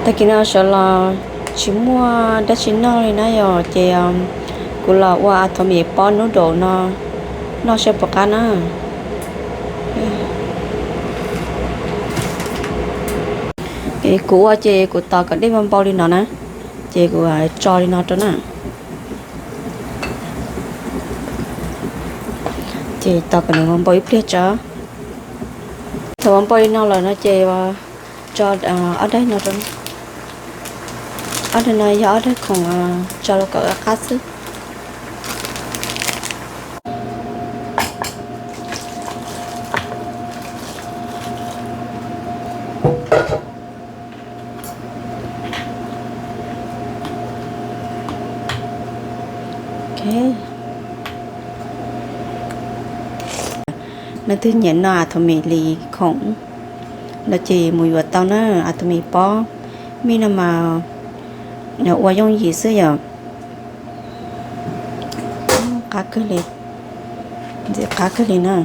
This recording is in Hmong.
Tag kis no sawv los tsis muaj dab tsi noj li na yom, ces kuv los ua a thav mis pob nub daum no noj saib puas qab na. Kuv ua ces kuv tos kom dej npau npau li no na, ces kuv tso li no rau na. Ces tos kom nws npau ib pliag tso. Thaum npau li no lawm no ces tso ob daim no rau. Ob daim no yog ob daim khoom tso rau kom qab xwb. Leej twg nyiam noj a thav mis li khoom no ces mus yuav tau na, a thav mis pob. Mij no mas ua yooj yim xwb yom. Qab kawg li, ntxim qab kawg li na.